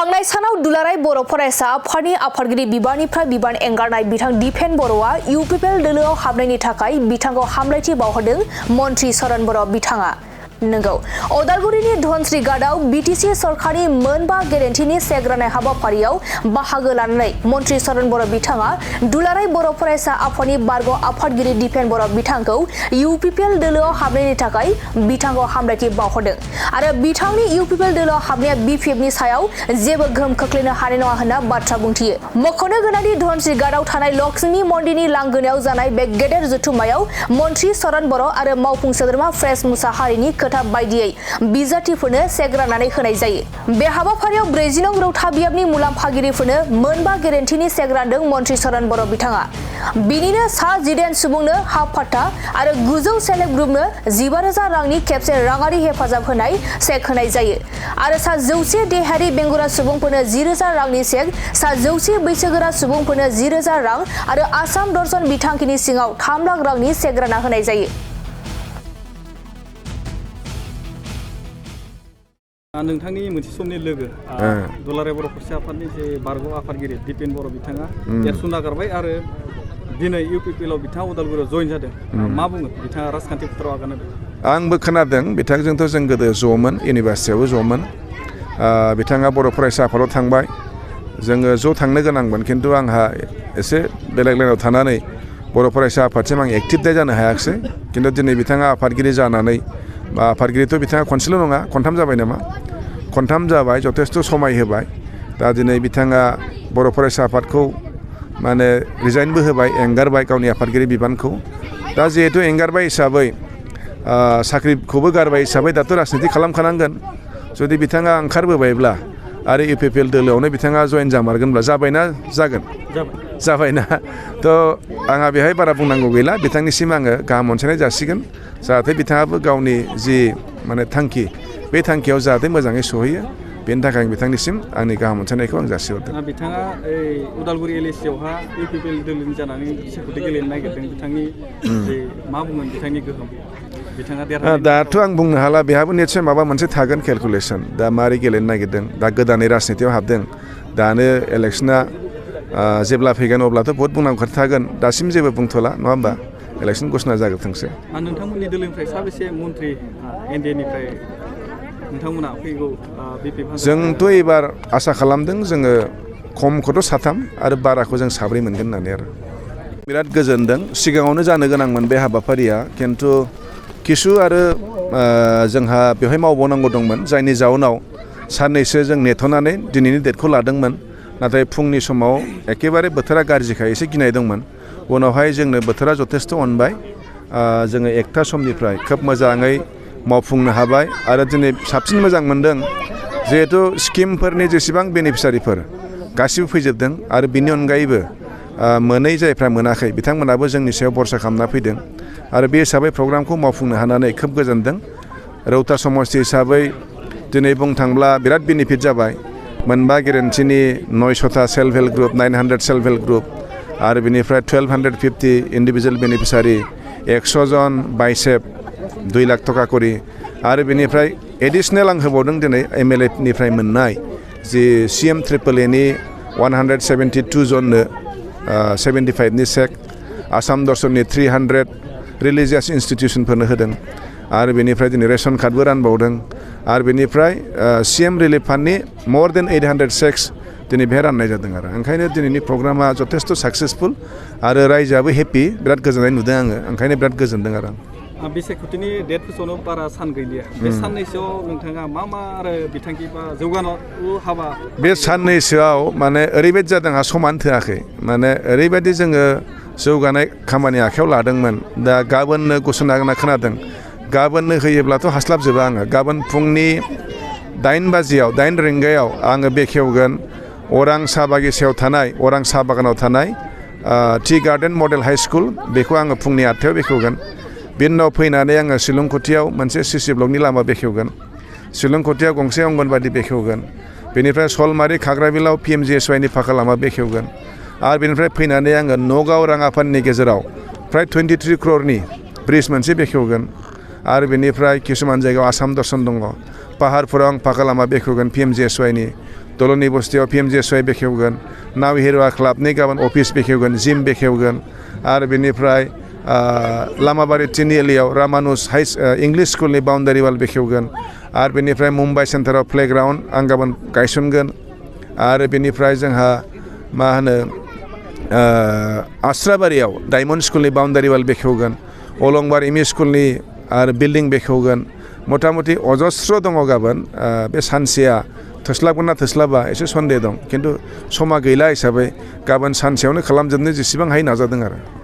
थांनाय सानाव दुलाराय बर' फरायसा आफादनि आफादगिरि बिबाननिफ्राय बिबान एंगारनाय बिथां दिपेन बर'आ इउपिपिएल दोलोआव हाबनायनि थाखाय बिथांखौ हामलायथि बावहरदों मन्त्रि सरन बर' बिथाङा। नंगौ उदालगुरिनि धनस्री घाटआव बीटीसी सरकारनि मोनबा गेरेन्टिनि चेक राननाय हाबाफारियाव बाहागो लानानै मन्त्रि सरन बर' बिथाङा दुलाराय बर' फरायसा आफादनि बारग' आफादगिरि दिपेन बर' बिथांखौ इउपिपिएल दोलोआव हाबनायनि थाखाय बिथांखौ हामलायथि बावहरदों आरो बिथांनि इउपिपिएल दोलोआव हाबनाया बीपीएफनि सायाव जेबो गोहोम खोख्लैनो हानाय नङा होनना बाथ्रा बुंथियो। मख'नो गोनांदि धनस्री घाटआव थानाय लक्ष्मी मन्दिरनि लांगोनायाव जानाय बे गेदेर जथुम्मायाव मन्त्रि सरन बर' आरो मावफुं सोद्रोमा फ्रेस मुसाहारिनि खोथा बायदियै बिजाथिफोरनो चेक राननानै होनाय जायो। बे हाबाफारियाव 40 नं रौता बियाबनि मुलाम्फागिरिफोरनो मोनबा गेरेन्टिनि चेक रानदों मन्त्रि सरन बर' बिथाङा। बिनिनो सा 19 सुबुंनो हाफ फाट्टा आरो 900 सेल्फ हेल्प ग्रुपनो 15,000 रांनि खेबसे राङारि हेफाजाब होनाय चेक होनाय जायो आरो सा 100 देहायारि बेंगुरा सुबुंफोरनो 10,000 रांनि चेक, सा 100 बैसोगोरा सुबुंफोरनो 10,000 रां आरो आसाम दर्शन बिथांखिनि सिङाव 3 लाख रांनि चेक रानना होनाय जायो। नोंथांनि मोनसे समनि लोगो दुलाराय बर' फरायसा आफादनि जे बारग' आफादगिरि दिपेन बर' बिथाङा एबसु नागारबाय आरो दिनै इउपिपिएलआव बिथाङा उदालगुरियाव जइन जादों। मा बुङो बिथाङा राजखान्थि फोथाराव आगान होदों? आंबो खोनादों बिथांजोंथ' जों गोदो ज'मोन, इउनिभारसिटियावबो ज'मोन। बिथाङा बर' फरायसा आफादाव थांबाय, जोङो ज' थांनो गोनांमोन, खिन्थु आंहा एसे बेलेग लाइनाव थानानै बर' फरायसा आफादसिम आं एक्टिभ जानो हायाखिसै। खिन्थु दिनै बिथाङा आफादगिरि जानानै आफादगिरिथ' बिथाङा खनसेल' नङा, खनथाम जाबाय नामा? खनथाम जाबाय, जथेस्थ' समाय होबाय। दा दिनै बिथाङा बर' फरायसा आफादखौ माने रिजाइनबो होबाय, एंगारबाय गावनि आफादगिरि बिबानखौ। दा जिहेतु एंगारबाय हिसाबै साख्रिखौबो गारबाय हिसाबै दाथ' राजनिति खालामखानांगोन। जुदि बिथाङा ओंखारबोबायब्ला आरो इउपिपिएल दोलोआवनो बिथाङा जइन जामारगोनब्ला जाबायना जागोन? जाबायना। थ' आंहा बेहाय बारा बुंनांगौ गैला। बिथांनिसिम आङो गाहाम अनसायनाय जासिगोन, जाहाथे बिथाङाबो गावनि जि माने थांखि, बे थांखियाव जाहाथे मोजाङै सहैयो। बेनि थाखाय आं बिथांनिसिम आंनि गाहाम अनसायनायखौ आं जासिहरदों। बिथाङा उदालगुरि एलएसियावहा इउपिपिएल दोलोनि जानानै सायख'थि गेलेनो नागिरदों। बिथांनि जे मा बुंगोन बिथांनि गोहोम? बिथाङा दाथ' आं बुंनो हाला, बेहाबो निस्सय माबा मोनसे थागोन केलकुलेसन। दा मारै गेलेनो नागिरदों, दा गोदानै राजनितियाव हाबदों, दानो इलेक्सना जेब्ला फैगोन अब्लाथ' बहुत बुंनांगौ खोथा थागोन। दासिम जेबो बुंथ'ला, नङा होमबा? इलेक्सन घोषणा जाग्रोथोंसै। नोंथांमोननि दोलोनिफ्राय साबेसे मन्त्रि एनडिएनिफ्राय नोंथांमोना फैगौ बिपिएफ? जोंथ' एबार आसा खालामदों जोङो खमखौथ' 3 आरो बाराखौ जों 4 मोनगोन होननानै। आरो बिराद गोजोनदों। सिगाङावनो जानो गोनांमोन बे हाबाफारिया, खिन्थु किसु आरो जोंहा बेवहाय मावबावनांगौ दंमोन, जायनि जाउनाव साननैसो जों नेथ'नानै दिनैनि डेटखौ लादोंमोन। नाथाय फुंनि समाव एखेबारे बोथोरा गाज्रिखाय एसे गिनाय दंमोन। उनावहाय जोंनो बोथोरा जथेस्थ' अनबाय। जोङो 1टा समनिफ्राय खोब मोजाङै मावफुंनो हाबाय आरो दिनै साबसिन मोजां मोनदों। जिहेथु स्किमफोरनि जेसेबां बेनिफिसारिफोर गासिबो फैजोबदों आरो बिनि अनगायैबो मोनै जायफ्रा मोनाखै बिथांमोनाबो जोंनि सायाव भरसा खालामना फैदों आरो बे हिसाबै प्रग्रामखौ मावफुंनो हानानै खोब गोजोनदों। रौता समस्ति हिसाबै दिनै बुंनो थांब्ला बिराद बेनिफिट जाबाय। मोनबा गेरेन्टिनि 900टा self help group, 900 self help group आरो बिनिफ्राय 1250 इन्डिभिजुवेल बेनिफिसारि, 100 जन बाइसेप 2 लाख टका करि आरो बिनिफ्राय एडिसनेल आं होबावदों दिनै एमएलए निफ्राय मोननाय जि CM AAA 172 जननो 75नि चेक, आसाम दर्शननि 300 रिलिजियास इन्स्टिटिउसनफोरनो होदों आरो बेनिफ्राय दिनै रेशन कार्डबो रानबावदों आरो बेनिफ्राय CM रिलिफ फान्डनि more than 800 चेक्स दिनै बेहाय राननाय जादों। आरो ओंखायनो दिनैनि प्रग्रामा जथेस्थ' साक्सेसफुल आरो रायजोआबो हेपि, बिराद गोजोननाय नुदों आङो। ओंखायनो बिराद गोजोनदों आरो आं। बे सायख'थिनि डेट फोसावनो बारा सान गैलिया। बे साननैसोआव नोंथाङा मा आरो बिथांखि बा जौगानाय हाबा? बे साननैसोआव माने ओरैबायदि जादों, आंहा समानो थोआखै। माने ओरैबायदि जोङो जौगानाय खामानि आखायाव लादोंमोन। दा गाबोननो घोषणा खोनादों, गाबोननो होयोब्लाथ' हास्लाबजोबा आङो। गाबोन फुंनि 9 रिंगायाव आङो बेखेवगोन अरां साहा बागिसायाव थानाय, अरां साहा बागानाव थानाय tea garden model high school, बेखौ आङो फुंनि 8टायाव बेखेवगोन। बिनि उनाव फैनानै आङो शिलंखथियाव मोनसे CC ब्लकनि लामा बेखेवगोन, शिलंखथियाव गंसे अंगनबादि बेखेवगोन, बेनिफ्राय सलमारि खाग्राबिलाव PMGSYनि फाखा लामा बेखेवगोन आरो बेनिफ्राय फैनानै आङो नगाव राङापानिनि गेजेराव प्राय 23 क्र'रनि ब्रिज मोनसे बेखेवगोन आरो बेनिफ्राय किसुमान जायगायाव आसाम दर्शन दङ, पाहारफोराव आं फाखा लामा बेखेवगोन PMGSYनि, दलनि बस्तियाव PMJSY बेखेवगोन नाव हिरुवा क्लाबनि गाबोन अफिस बेखेवगोन जिम बेखेवगोन आरो बेनिफ्राय लामाबारि तिनिआलियाव रामानुज इंलिश स्कुलनि बाउन्डारि वाल बेखेवगोन आरो बेनिफ्राय मुम्बाइ सेन्टाराव प्लेग्राउन्ड आं गाबोन गायसनगोन आरो बेनिफ्राय जोंहा मा होनो आस्राबारियाव डायमन्ड स्कुलनि बाउन्डारि वाल बेखेवगोन अलंबार एमइ स्कुलनि आरो बिल्डिं बेखेवगोन मथा मथि अजस्र दङ गाबोन बे सानसेया थोस्लाबगोन ना थोस्लाबा एसे सन्देह दं खिन्थु समा गैला हिसाबै गाबोन सानसेयावनो खालामजोबनो जेसेबां हायो नाजादों आरो